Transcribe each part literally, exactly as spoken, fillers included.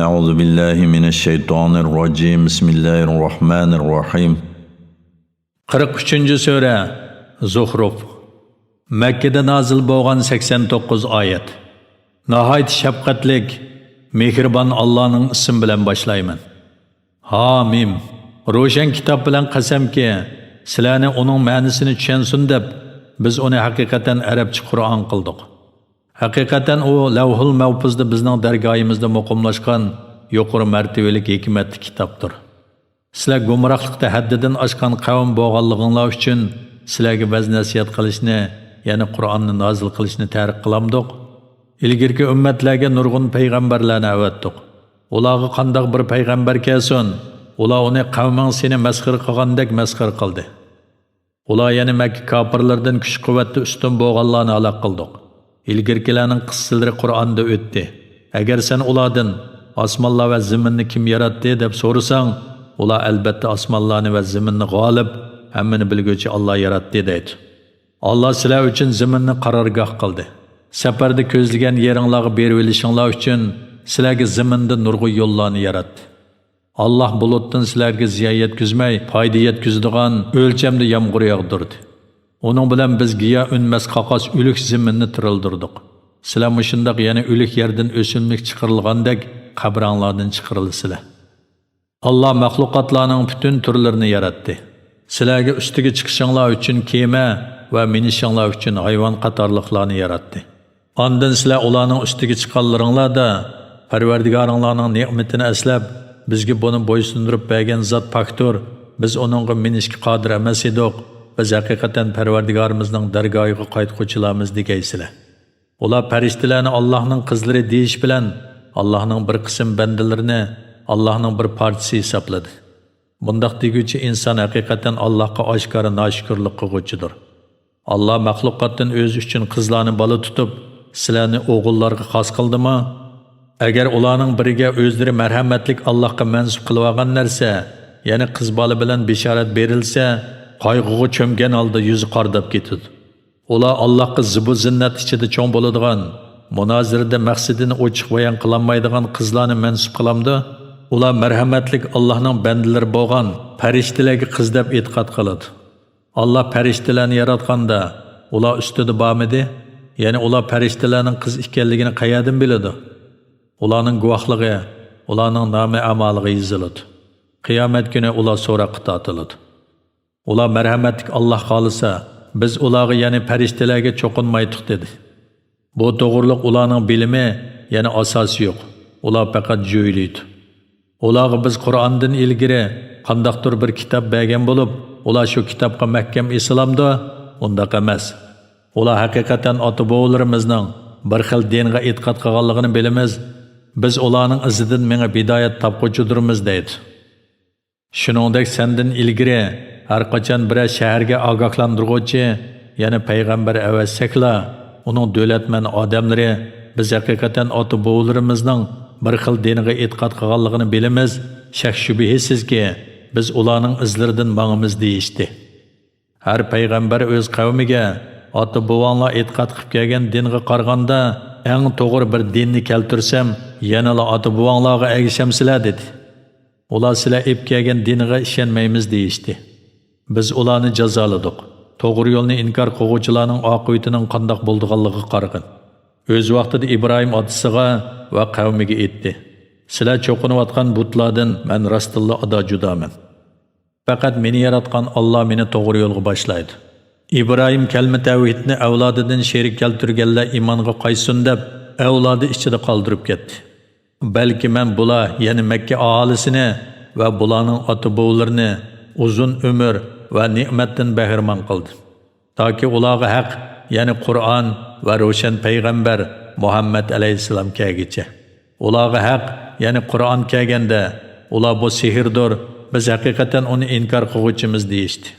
أعوذ بالله من الشيطان الرجيم. بسم الله الرحمن الرحيم. قىرىق ئۈچىنچى سۈرە، زۇخرۇف. مەككىدە نازىل بولغان سەكسەن توققۇز ئايەت. ناھايىتى شەپقەتلىك، مېھرىبان ئاللانىڭ ئىسمى بىلەن باشلايمەن. ھا مىم. روشەن كىتاب بىلەن قەسەمكى، سىلەرنى ئۇنىڭ مەنىسىنى چۈشەنسۇن دەپ، بىز ئۇنى ھەقىقەتەن ئەرەبچە قۇرئان قىلدۇق. ھەقىقەتەن ئۇ لەۋھۇل مەۋپۇزدا بىزنىڭ دەرگاھىمىزدا مۇقىملاشقان يۇقىرى مەرتىۋىلىك ھېكمەتلىك كىتابتۇر. سىلەر گۇمراھلىقتا ھەددىدىن ئاشقان قەۋم بولغانلىقىڭلار ئۈچۈن سىلەرگە ۋەز-نەسىھەت قىلىشنى، يەنى قۇرئاننى نازىل قىلىشنى تەرك قىلامدۇق؟ ئىلگىرىكى ئۈممەتلەرگە نۇرغۇن پەيغەمبەرلەرنى ئەۋەتتۇق. ئۇلارغا قانداق بىر پەيغەمبەر كەلسۇن، ئۇلار ئۇنى قەۋمىڭ سېنى مەسخىرە قىلغاندەك مەسخىرە قىلدى. ئۇلار يەنە مەككە كاپىرلىرىدىن كۈچ-قۇۋۋەتتە ئۈستۈن بولغانلارنى ھالاك قىلدۇق. ئىلگىرىكىلەرنىڭ قىسسىلىرى قۇرئاندا ئۆتتى. ئەگەر سەن ئۇلاردىن، «ئاسمانلار ۋە زېمىننى كىم ياراتتى؟» دەپ سورىساڭ، ئۇلار، «ئەلبەتتە ئاسمانلارنى ۋە زېمىننى غالىب، ھەممىنى بىلگۈچى ئاللا ياراتتى» دەيدۇ. ئاللا سىلەر ئۈچۈن زېمىننى قارارگاھ قىلدى. سەپەردە كۆزلىگەن يېرىڭلارغا بېرىۋېلىشىڭلار ئۈچۈن سىلەرگە زېمىندا نۇرغۇن يوللارنى ياراتتى. ئاللا بۇلۇتتىن سىلەرگە زىيان يەتكۈزمەي، پايدا يەتكۈزىدىغان ئۆلچەمدە يامغۇر ياغدۇردى. ئۇنىڭ بىلەن بىز گىياھ ئۈنمەس قاقاس ئۆلۈك زېمىننى تىرىلدۈردۇق. سىلەر مۇشۇنداق يەنە ئۆلۈك يەردىن ئۆسۈملۈك چىقىرىلغاندەك قەبرەڭلاردىن چىقىرىلىسىلەر. ئاللا مەخلۇقاتلارنىڭ پۈتۈن تۈرلىرىنى ياراتتى. سىلەرگە ئۈستىگە چىقىشىڭلار ئۈچۈن كېمە ۋە مىنىشىڭلار ئۈچۈن ھايۋان قاتارلىقلارنى ياراتتى. ئاندىن سىلەر ئۇلارنىڭ ئۈستىگە چىققانلىرىڭلاردا پەرۋەردىگارىڭلارنىڭ نېمىتىنى ئەسلەپ، «بىزگە بۇنى بويسۇندۇرۇپ بەرگەن زات پاكتۇر، بىز ئۇنىڭغا مىنىشكە قادىر ئەمەس ئىدۇق، بىز ھەقىقەتەن پەرۋەردىگارىمىزنىڭ دەرگاھىغا قايتقۇچىلارمىز» دېگەيسىلەر. ئۇلار پەرىشتىلەرنى ئاللاھنىڭ قىزلىرى دېيىش بىلەن، ئاللاھنىڭ بىر قىسىم بەندىلىرىنى ئاللاھنىڭ بىر پارچىسى ھېسابلىدى. بۇنداق دېگۈچى ئىنسان ھەقىقەتەن ئاللاھقا ئاشكارا ناشۈكۈرلۈك قىلغۇچىدۇر. ئاللا مەخلۇقاتتىن ئۆزى ئۈچۈن قىزلارنى بالا تۇتۇپ، سىلەرنى ئوغۇللارغا خاس قىلدىمۇ؟ ئەگەر ئۇلارنىڭ بىرىگە ئۆزلىرى مەرھەمەتلىك ئاللاھقا مەنسۇپ قىلىۋالغان نەرسە، يەنى قىز بالا بىلەن بېشارەت بېرىلسە، قايغۇغا چۆمگەن ھالدا يۈزى قارىداپ كېتىدۇ. ئۇلار ئاللاھقا زىبۇ زىننەت ئىچىدە چوڭ بولىدىغان، مۇنازىرىدە مەقسىتىنى ئوچۇق بايان قىلالمايدىغان قىزلارنى مەنسۇپ قىلامدۇ؟ ئۇلار مەرھەمەتلىك ئاللاھنىڭ بەندىلىرى بولغان پەرىشتىلەرگە قىز دەپ ئېتىقاد قىلىدۇ. ئاللا پەرىشتىلەرنى ياراتقاندا، ئۇلار ئۈستىدە بارمىدى؟ يەنى ئۇلار پەرىشتىلەرنىڭ قىز ئىكەنلىكىنى قەيەردىن بىلىدۇ؟ ئۇلارنىڭ گۇۋاھلىقى ئۇلارنىڭ نامە ئەمالىغا يېزىلىدۇ. قىيامەت كۈنى ئۇلار سوراققا تارتىلىدۇ. ئۇلار، مەرھەمەتلىك ئاللا خالىسا، بىز ئۇلارغا، يەنى پەرىشتىلەرگە چوقۇنمايتتۇق، دېدى. بۇ توغرۇلۇق ئۇلارنىڭ بىلىمى، يەنى ئاساسى يوق. ئۇلار پەقەت جۆيلۈيدۇ. ئۇلارغا بىز قۇرئاندىن ئىلگىرى قانداقتۇر بىر كىتاب بەرگەن بولۇپ، ئۇلار شۇ كىتابقا مەھكەم ئېسىلامدۇ؟ ئۇنداق ئەمەس. ئۇلار ھەقىقەتەن ئاتا-بوۋىلىرىمىزنىڭ بىر خىل دىنغا ئېتىقاد قىلغانلىقىنى بىلىمىز، بىز ئۇلارنىڭ ئىزىدىن مېڭىپ ھىدايەت تاپقۇچىدۇرمىز، دەيدۇ. شۇنىڭدەك سەندىن ئىلگىرى ھەرقاچان بىرەر شەھەرگە ئاگاھلاندۇرغۇچى، يەنى پەيغەمبەر ئەۋەتسەكلا، ئۇنىڭ دۆلەتمەن ئادەملىرى، بىز ھەقىقەتەن ئاتا-بوۋىلىرىمىزنىڭ بىر خىل دىنغا ئېتىقاد قىلغانلىقىنى بىلىمىز، شەك-شۈبھىسىزكى، بىز ئۇلارنىڭ ئىزلىرىدىن ماڭىمىز، دېيىشتى. ھەر پەيغەمبەر ئۆز قەۋمىگە، ئاتا-بوۋاڭلار ئېتىقاد قىلىپ كەلگەن دىنغا قارىغاندا ئەڭ توغرا بىر دىننى كەلتۈرسەم، يەنىلا ئاتا-بوۋاڭلارغا ئەگىشەمسىلەر؟ دېدى. ئۇلار، سىلەر ئېلىپ كەلگەن دىنغا ئىشەنمەيمىز، دېيىشتى. بىز ئۇلارنى جازالىدۇق. توغرا يولنى ئىنكار قىلغۇچىلارنىڭ ئاقىۋىتىنىڭ قانداق بولىدىغانلىقىغا قارىغىن. ئۆز ۋاقتىدا ئىبراھىم ئاتىسىغا ۋە قەۋمىگە ئېيتتى، سىلەر چوقۇنۇۋاتقان بۇتلاردىن مەن راستتىنلا ئادا جۇدامەن. پەقەت مېنى ياراتقان ئاللا مېنى توغرا يولغا باشلايدۇ. ئىبراھىم كەلمە تەۋھىدنى ئەۋلادىدىن شېرىك كەلتۈرگەنلەر ئىمانغا قايتسۇن دەپ، ئەۋلادى ئىچىدە قالدۇرۇپ كەتتى. بەلكى مەن بۇلار، يەنى مەككە ئاھالىسىنى ۋە بۇلارنىڭ ئاتا-بوۋىلىرىنى ئۇزۇن ئۆمۈر ۋە نېمەتتىن بەھرىمەن قىلدىم. تاكى ئۇلارغا ھەق، يەنى قۇرئان ۋە روشەن پەيغەمبەر مۇھەممەد ئەلەيھىسسالام كەلگىچە. ئۇلارغا ھەق، يەنى قۇرئان كەلگەندە، ئۇلار، بۇ سېھىردۇر، بىز ھەقىقەتەن ئۇنى ئىنكار قىلغۇچىمىز، دېيىشتى.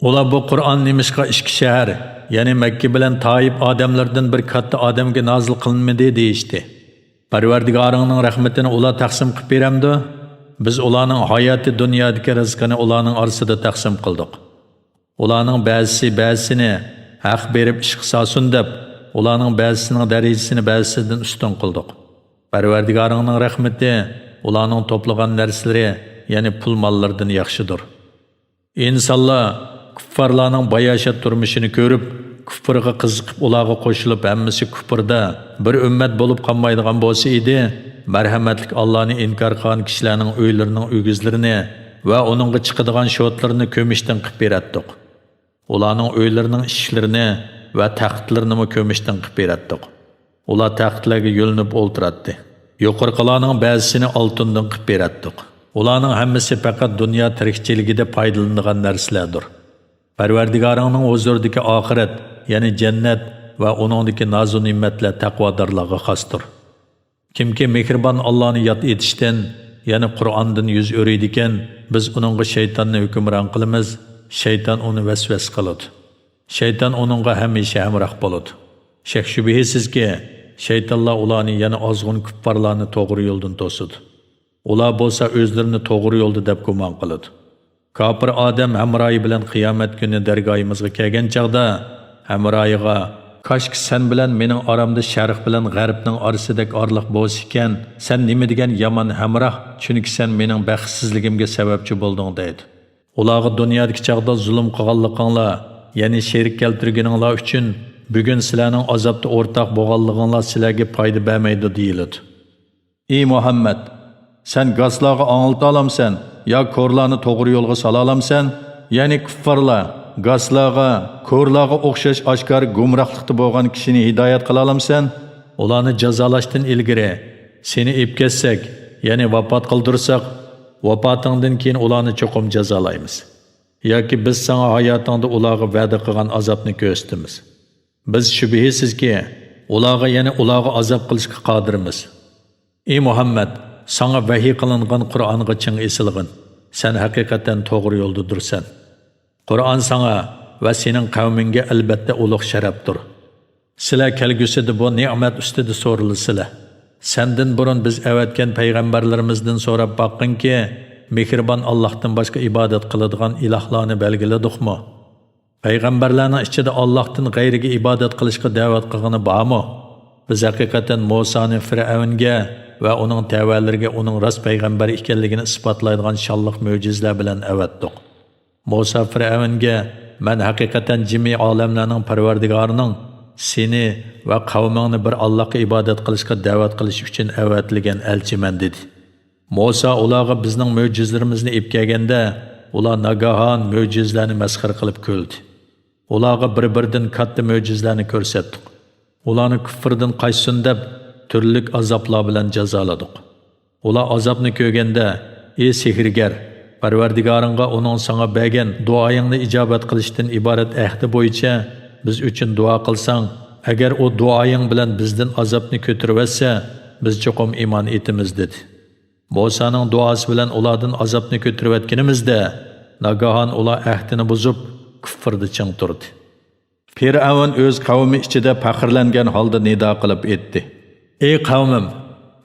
ئۇلار، بۇ قۇرئان نېمىشقا ئىككى شەھەر، يەنى مەككە بىلەن تائىپ ئادەملىرىدىن بىر كاتتا ئادەمگە نازىل قىلىنمىدى؟ دېيىشتى. پەرۋەردىگارىڭنىڭ رەھمىتىنى ئۇلار تەقسىم قىلىپ بېرەمدۇ؟ بىز ئۇلارنىڭ ھاياتى دۇنيادىكى رىزقىنى ئۇلارنىڭ ئارىسىدا تەقسىم قىلدۇق. ئۇلارنىڭ بەزىسى بەزىسىنى ھەق بېرىپ ئىشقا سالسۇن دەپ، ئۇلارنىڭ بەزىسىنىڭ دەرىجىسىنى بەزىسىدىن ئۈستۈن قىلدۇق. پەرۋەردىگارىڭنىڭ رەھمىتى ئۇلارنىڭ توپلىغان نەرسىلىرى، يەنى پۇل-ماللىرىدىن ياخشىدۇر. ئىنسانلار كۇففارلارنىڭ باياشات تۇرمۇشىنى كۆرۈپ، كۇفرىغا قىزىقىپ، ئۇلارغا قوشۇلۇپ، ھەممىسى كۇفردا بىر ئۈممەت بولۇپ قالمايدىغان بولسا ئىدى، مەرھەمەتلىك ئاللانى ئىنكار قىلغان كىشىلەرنىڭ ئۆيلىرىنىڭ ئۆگزىلىرىنى ۋە ئۇنىڭغا چىقىدىغان شوتلىرىنى كۈمۈشتىن قىلىپ بېرەتتۇق. ئۇلارنىڭ ئۆيلىرىنىڭ ئىشىكلىرىنى ۋە تەختلىرىنىمۇ كۈمۈشتىن قىلىپ بېرەتتۇق. ئۇلار تەختلەرگە يۆلىنىپ ئولتۇراتتى. يۇقىرىقىلارنىڭ بەزىسىنى ئالتۇندىن قىلىپ بېرەتتۇق. ئۇلارنىڭ ھەممىسى پەقەت دۇنيا تىرىكچىلىكىدە پايدىلىنىدىغان نەرسىلەردۇر. پەرۋەردىگارىڭنىڭ ھۇزۇرىدىكى ئاخىرەت، يەنى جەننەت ۋە ئۇنىڭدىكى نازۇ نېمەتلەر تەقۋادارلارغا خاستۇر. كىمكى مېھرىبان ئاللانى ياد ئېتىشتىن، يەنى قۇرئاندىن يۈز ئۆرۈيدىكەن، بىز ئۇنىڭغا شەيتاننى ھۆكۈمران قىلىمىز، شەيتان ئۇنى ۋەسۋەسە قىلىدۇ. شەيتان ئۇنىڭغا ھەمىشە ھەمراھ بولىدۇ. شەك-شۈبھىسىزكى، شەيتانلار ئۇلارنى يەنە ئازغۇن كۇپپارلارنى توغرا يولدىن توسىدۇ. ئۇلار بولسا ئۆزلىرىنى توغرا يولدا دەپ گۇمان قىلىدۇ. كاپىر ئادەم ھەمراھى بىلەن قىيامەت كۈنى دەرگاھىمىزغا كەلگەن چاغدا، ھەمراھىغا، «كاشكى سەن بىلەن مېنىڭ ئارامدا شەرق بىلەن غەربنىڭ ئارىسىدەك ئارىلىق بولسىكەن، سەن نېمە دېگەن يامان ھەمراھ، چۈنكى سەن مېنىڭ بەختسىزلىكىمگە سەۋەبچى بولدۇڭ» دەيدۇ. ئۇلارغا دۇنيادىكى چاغدا زۇلۇم قىلغانلىقىڭلار، يەنى شېرىك كەلتۈرگىنىڭلار ئۈچۈن بۈگۈن سىلەرنىڭ ئازابتا ئورتاق بولغانلىقىڭلار سىلەرگە پايدا بەرمەيدۇ دېيىلىدۇ. ئى مۇھەممەد! سەن گاسلارغا ئاڭلىتالامسەن يا كورلارنى توغرا يولغا سالالامسەن؟ يەنى كۇففارلار گاسلارغا، كورلارغا ئوخشاش ئاشكارا گۇمراھلىقتا بولغان كىشىنى ھىدايەت قىلالامسەن؟ ئۇلارنى جازالاشتىن ئىلگىرى سېنى ئېلىپ كەتسەك، يەنى ۋاپات قىلدۇرساق، ۋاپاتىڭدىن كېيىن ئۇلارنى چوقۇم جازالايمىز. ياكى بىز ساڭا ھاياتىڭدا ئۇلارغا ۋەدە قىلغان ئازابنى كۆرسىتىمىز. بىز شۈبھىسىزكى، ئۇلارغا، يەنى ئۇلارغا ئازاب قىلىشقا قادىرمىز. ئى مۇھەممەد، ساڭا ۋەھىي قىلىنغان قۇرئانغا چىڭ ئېسىلغىن. سەن ھەقىقەتەن توغرا يولدىدۇرسەن. قۇرئان ساڭا ۋە سېنىڭ قەۋمىڭگە ئەلبەتتە ئۇلۇغ شەرەپتۇر. سىلەر كەلگۈسىدە بۇ نېمەت ئۈستىدە سورىلىسىلەر. سەندىن بۇرۇن بىز ئەۋەتكەن پەيغەمبەرلىرىمىزدىن سوراپ باققىنكى، مېھرىبان ئاللاھتىن باشقا ئىبادەت قىلىدىغان ئىلاھلارنى بەلگىلىدۇقمۇ؟ پەيغەمبەرلەرنىڭ ئىچىدە ئاللاھتىن غەيرىگە ئىبادەت قىلىشقا دەۋەت قىلغىنى بارمۇ؟ بىز ھەقىقەتەن مۇسانى فىرئەۋنگە ۋە ئۇنىڭ تەۋەلىرىگە ئۇنىڭ راست پەيغەمبەر ئىكەنلىكىنى ئىسپاتلايدىغان شانلىق مۆجىزىلەر بىلەن ئەۋەتتۇق. مۇسا فىرئەۋنگە، «مەن ھەقىقەتەن جىمى ئالەملەرنىڭ پەرۋەردىگارىنىڭ سېنى ۋە قەۋمىڭنى بىر ئاللاھقا ئىبادەت قىلىشقا دەۋەت قىلىش ئۈچۈن ئەۋەتىلگەن ئەلچىمەن» دېدى. مۇسا ئۇلارغا بىزنىڭ مۆجىزىلىرىمىزنى ئېلىپ كەلگەندە، ئۇلار ناگاھان مۆجىزىلەرنى مەسخىرە قىلىپ كۈلدى. ئۇلارغا بىر-بىرىدىن كاتتا مۆجىزىلەرنى كۆرسەتتۇق. ئۇلارنى كۇفرىدىن قاچسۇن دەپ، تۈرلۈك ئازابلار بىلەن جازالىدۇق. ئۇلار ئازابنى كۆرگەندە، ئى سېھىرگەر، پەرۋەردىگارىڭغا ئۇنىڭ ساڭا بەرگەن دۇئايىڭنى ئىجابەت قىلىشتىن ئىبارەت ئەھدى بويىچە بىز ئۈچۈن دۇئا قىلساڭ، ئەگەر ئۇ دۇئايىڭ بىلەن بىزدىن ئازابنى كۆتۈرۈۋەتسە، بىز چوقۇم ئىمان ئېيتىمىز، دېدى. مۇسانىڭ دۇئاسى بىلەن ئۇلاردىن ئازابنى كۆتۈرۈۋەتكىنىمىزدە، ناگاھان ئۇلار ئەھدىنى بۇزۇپ، كۇفرىدا چىڭ تۇردى. پىرئەۋن ئۆز قەۋمى ئىچىدە پەخىرلەنگەن ھالدا نىدا قىلىپ ئېيتتى: «ئى قەۋمىم،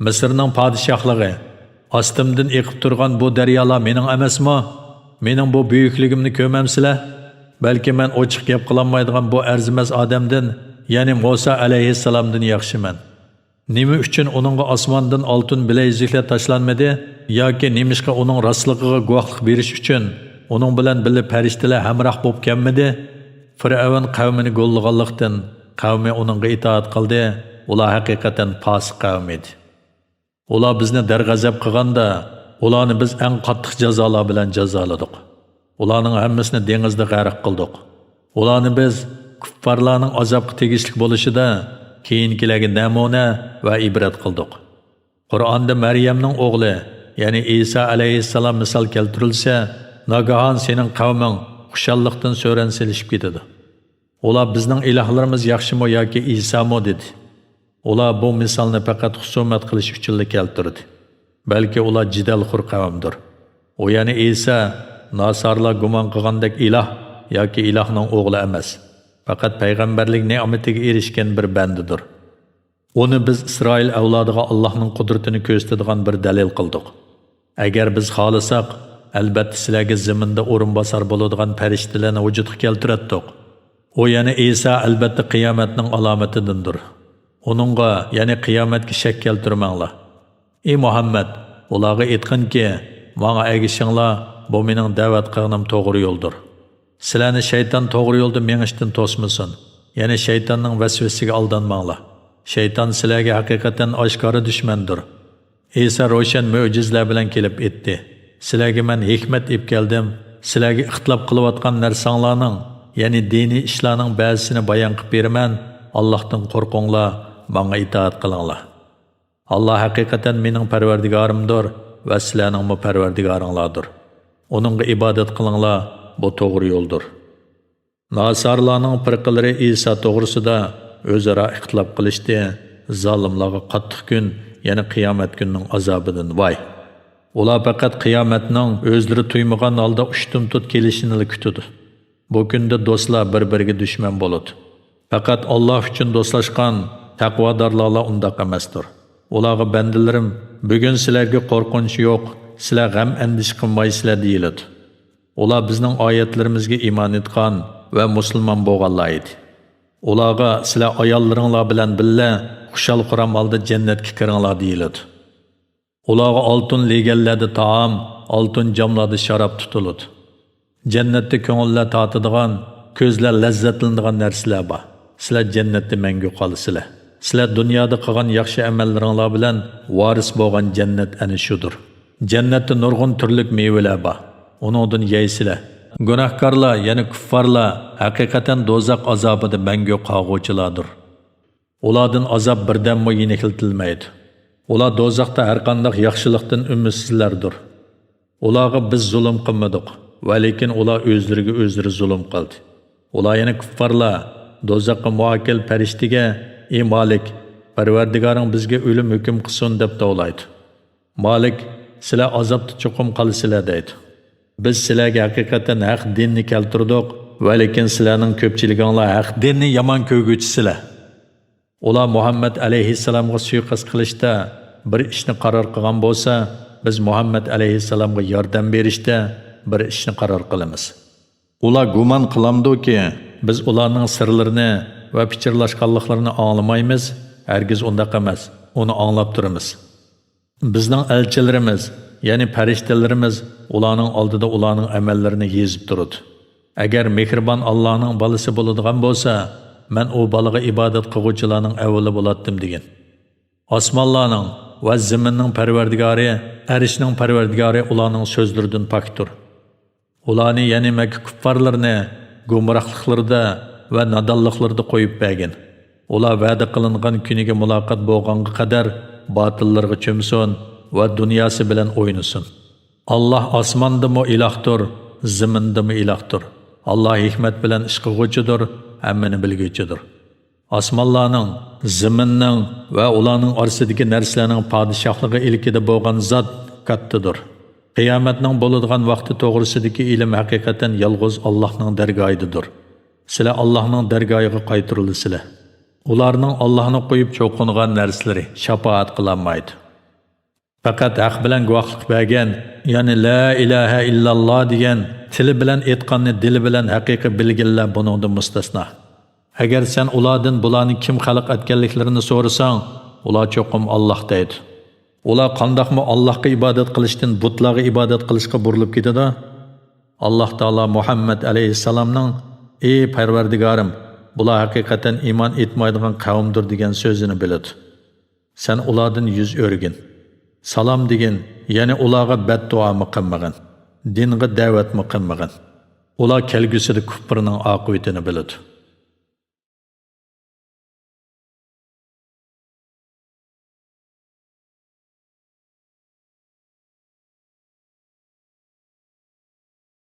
مىسىرنىڭ پادىشاھلىقى، ئاستىمدىن ئېقىپ تۇرغان بۇ دەريالار مېنىڭ ئەمەسمۇ؟ مېنىڭ بۇ بۈيۈكلۈكۈمنى كۆرمەمسىلەر؟ بەلكى مەن ئوچۇق گەپ قىلالمايدىغان بۇ ئەرزىمەس ئادەمدىن، يەنى مۇسا ئەلەيھىسسالامدىن ياخشىمەن. نېمە ئۈچۈن ئۇنىڭغا ئاسماندىن ئالتۇن بىلەيزۈكلەر تاشلانمىدى؟ ياكى نېمىشقا ئۇنىڭ راستلىقىغا گۇۋاھلىق بېرىش ئۈچۈن ئۇنىڭ بىلەن بىللە پەرىشتىلەر ھەمراھ بولۇپ كەلمىدى؟» فىرئەۋن قەۋمىنى گوللىغانلىقتىن، قەۋمى ئۇنىڭغا ئىتائەت قىلدى. ئۇلار ھەقىقەتەن پاسىق قەۋم ئىدى. ئۇلار بىزنى دەرغەزەپ قىلغاندا، ئۇلارنى بىز ئەڭ قاتتىق جازالار بىلەن جازالىدۇق. ئۇلارنىڭ ھەممىسىنى دېڭىزدا غەرق قىلدۇق. ئۇلارنى بىز كۇففارلارنىڭ ئازابقا تېگىشلىك بولۇشىدا كېيىنكىلەرگە نەمۇنە ۋە ئىبرەت قىلدۇق. قۇرئاندا مەريەمنىڭ ئوغلى، يەنى ئىسا ئەلەيھىسسالام مىسال كەلتۈرۈلسە، ناگاھان سېنىڭ قەۋمىڭ خۇشاللىقتىن سۆرەن سېلىشىپ كېتىدۇ. ئۇلار، «بىزنىڭ ئىلاھلىرىمىز ياخشىمۇ ياكى ئىسامۇ؟» دېدى. ئۇلار بۇ مىسالنى پەقەت خۇسۇمەت قىلىش ئۈچۈنلا كەلتۈردى. بەلكى ئۇلار جېدەلخور قەۋمدۇر. ئۇ، يەنى ئىسا، ناسارىلار گۇمان قىلغاندەك ئىلاھ ياكى ئىلاھنىڭ ئوغلى ئەمەس. پەقەت پەيغەمبەرلىك نېمىتىگە ئېرىشكەن بىر بەندىدۇر. ئۇنى بىز ئىسرائىل ئەۋلادىغا ئاللاھنىڭ قۇدرىتىنى كۆرسىتىدىغان بىر دەلىل قىلدۇق. ئەگەر بىز خالىساق، ئەلبەتتە سىلەرگە زېمىندا ئورۇنباسار بولىدىغان پەرىشتىلەرنى ۋۇجۇدقا كەلتۈرەتتۇق. ئۇ، يەنى ئىسا، ئەلبەتتە قىيامەتنىڭ ئالامىتىدىندۇر. ئۇنىڭغا، يەنى قىيامەتكە شەك كەلتۈرمەڭلار. ئى مۇھەممەد، ئۇلارغا ئېيتقىنكى، ماڭا ئەگىشىڭلار، بۇ مېنىڭ دەۋەت قىلغىنىم توغرا يولدۇر. سىلەرنى شەيتان توغرا يولدا مېڭىشتىن توسمىسۇن، يەنى شەيتاننىڭ ۋەسۋەسىسىگە ئالدانماڭلار. شەيتان سىلەرگە ھەقىقەتەن ئاشكارا دۈشمەندۇر. ئىسا روشەن مۆجىزىلەر بىلەن كېلىپ ئېيتتى، سىلەرگە مەن ھېكمەت ئېلىپ كەلدىم، سىلەرگە ئىختىلاپ قىلىۋاتقان نەرسەڭلارنىڭ، يەنى دىنىي ئىشلارنىڭ بەزىسىنى بايان قىلىپ بېرىمەن، ئاللاھتىن قورقۇڭلار، ماڭا ئىتائەت قىلىڭلار. ئاللا ھەقىقەتەن مېنىڭ پەرۋەردىگارىمدۇر ۋە سىلەرنىڭمۇ پەرۋەردىگارىڭلاردۇر. ئۇنىڭغا ئىبادەت قىلىڭلار، بۇ توغرا يولدۇر. ناسارىلارنىڭ پىرقىلىرى ئىسا توغرىسىدا ئۆزئارا ئىختىلاپ قىلىشتى، زالىملارغا قاتتىق كۈن، يەنى قىيامەت كۈنىنىڭ ئازابىدىن ۋاي! ئۇلار پەقەت قىيامەتنىڭ ئۆزلىرى تۇيمىغان ھالدا ئۇشتۇمتۇت كېلىشىنىلا كۈتىدۇ. بۇ كۈندە دوستلار بىر-بىرىگە دۈشمەن بولىدۇ. پەقەت ئاللا ئۈچۈن دوستلاشقان تەقۋادارلارلا ئۇنداق ئەمەستۇر. ئۇلارغا بەندىلىرىم، بۈگۈن سىلەرگە قورقۇنچ يوق، سىلەر غەم-ئەندىشە قىلمايسىلەر دېيىلىدۇ. ئۇلار بىزنىڭ ئايەتلىرىمىزگە ئىمان ئېيتقان ۋە مۇسۇلمان بولغانلار ئىدى. ئۇلارغا سىلەر ئاياللىرىڭلار بىلەن بىللە خۇشال-خۇرام ھالدا جەننەتكە كىرىڭلار دېيىلىدۇ. ئۇلارغا ئالتۇن لېگەنلەردە تائام، ئالتۇن جاملاردا شاراب تۇتۇلىدۇ. جەننەتتە كۆڭۈللەر تارتىدىغان، كۆزلەر لەززەتلىنىدىغان نەرسىلەر بار. سىلەر جەننەتتە مەڭگۈ قالىسىلەر. سىلەر دۇنيادا قىلغان ياخشى ئەمەللىرىڭلار بىلەن ۋارىس بولغان جەننەت ئەنە شۇدۇر. جەننەتتە نۇرغۇن تۈرلۈك مېۋىلەر بار. ئۇنىڭدىن يەيسىلەر. گۇناھكارلار، يەنى كۇففارلار ھەقىقەتەن دوزاخ ئازابىدا مەڭگۈ قالغۇچىلاردۇر. ئۇلاردىن ئازاب بىردەممۇ يېنىكلىتىلمەيدۇ. ئۇلار دوزاختا ھەرقانداق ياخشىلىقتىن ئۈمىدسىزلەردۇر. ئۇلارغا بىز زۇلۇم قىلمىدۇق، ۋەلىكىن ئۇلار ئۆزلىرىگە ئۆزلىرى زۇلۇم قىلدى. ئۇلار يەنە كۇففارلار دوزاخقا مۇئەككىل پەرىشتىگە، ئى مالىك، پەرۋەردىگارىڭ بىزگە ئۆلۈم ھۆكۈم قىلسۇن دەپ توۋلايدۇ. مالىك، سىلەر ئازابتا چوقۇم قالىسىلەر دەيدۇ. بىز سىلەرگە ھەقىقەتەن ھەق دىننى كەلتۈردۇق، ۋەلىكىن سىلەرنىڭ كۆپچىلىكىڭلار ھەق دىننى يامان كۆرگۈچىسىلەر. ئۇلار مۇھەممەد ئەلەيھىسسالامغا سۇيىقەست قىلىشتا بىر ئىشنى قارار قىلغان بولسا، بىز مۇھەممەد ئەلەيھىسسالامغا ياردەم بېرىشتە بىر ئىشنى قارار قىلىمىز. ئۇلار گۇمان قىلامدۇكى، بىز ئۇلارنىڭ سىرلىرىنى ۋە پىچىرلاشقانلىقلىرىنى ئاڭلىمايمىز؟ ھەرگىز ئۇنداق ئەمەس، ئۇنى ئاڭلاپ تۇرىمىز. بىزنىڭ ئەلچىلىرىمىز، يەنى پەرىشتىلىرىمىز ئۇلارنىڭ ئالدىدا ئۇلارنىڭ ئەمەللىرىنى يېزىپ تۇرىدۇ. ئەگەر مېھرىبان ئاللانىڭ بالىسى بولىدىغان بولسا، مەن ئۇ بالىغا ئىبادەت قىلغۇچىلارنىڭ ئەۋۋىلى بولاتتىم، دېگەن. ئاسمانلارنىڭ ۋە زېمىننىڭ پەرۋەردىگارى، ئەرشنىڭ پەرۋەردىگارى ئۇلارنىڭ سۆزلىرىدىن پاكتۇر. ئۇلارنى، يەنى مەككە كۇپپارلىرىنى گۇمراھلىقلىرىدا ۋە نادانلىقلىرىدا قويۇپ بەرگىن. ئۇلار ۋەدە قىلىنغان كۈنىگە مۇلاقات بولغانغا قەدەر باتىللىرىغا چۆمسۇن ۋە دۇنياسى بىلەن ئوينىسۇن. ئاللا ئاسماندىمۇ ئىلاھتۇر، زېمىندىمۇ ئىلاھتۇر. ئاللا ھېكمەت بىلەن ئىش قىلغۇچىدۇر، ھەممىنى بىلگۈچىدۇر. ئاسمانلارنىڭ، زېمىننىڭ ۋە ئۇلارنىڭ ئارىسىدىكى نەرسىلەرنىڭ پادىشاھلىقى ئىلكىدە بولغان زات كاتتىدۇر. قىيامەتنىڭ بولىدىغان ۋاقتى توغرىسىدىكى ئىلىم ھەقىقەتەن يالغۇز ئاللاھنىڭ دەرگاھىدىدۇر. سىلەر ئاللاھنىڭ دەرگاھىغا قايتۇرۇلىسىلەر. ئۇلارنىڭ ئاللاھنى قويۇپ چوقۇنغان نەرسىلىرى شاپائەت قىلالمايدۇ. پەقەت ھەق بىلەن گۇۋاھلىق بەرگەن، يەنى لا ئىلاھە ئىللاللا دېگەن، تىلى بىلەن ئېيتقاننى دىلى بىلەن ھەقىقىي بىلگەنلەر بۇنىڭدىن مۇستەسنا. ئەگەر سەن ئۇلاردىن بۇلارنى كىم خەلق ئەتكەنلىكلىرىنى سورىساڭ، ئۇلار چوقۇم ئاللاھ دەيدۇ. ئۇلار قانداقمۇ ئاللاھقا ئىبادەت قىلىشتىن بۇتلارغا ئىبادەت قىلىشقا بۇرۇلۇپ كېتىدۇ؟ ئاللاھ تائالا مۇھەممەد ئەلەيھىسسالامنىڭ، ئى پەرۋەردىگارىم، بۇلار ھەقىقەتەن ئىمان ئېيتمايدىغان قەۋمدۇر دېگەن سۆزىنى بىلىدۇ. سەن ئۇلاردىن يۈز ئۆرۈگىن. سالام دېگىن، يەنى ئۇلارغا بەددۇئامۇ قىلمىغىن. دىنغا دەۋەتمۇ قىلمىغىن. ئۇلار كەلگۈسىدە كۇپرىنىڭ ئاقىۋىتىنى بىلىدۇ.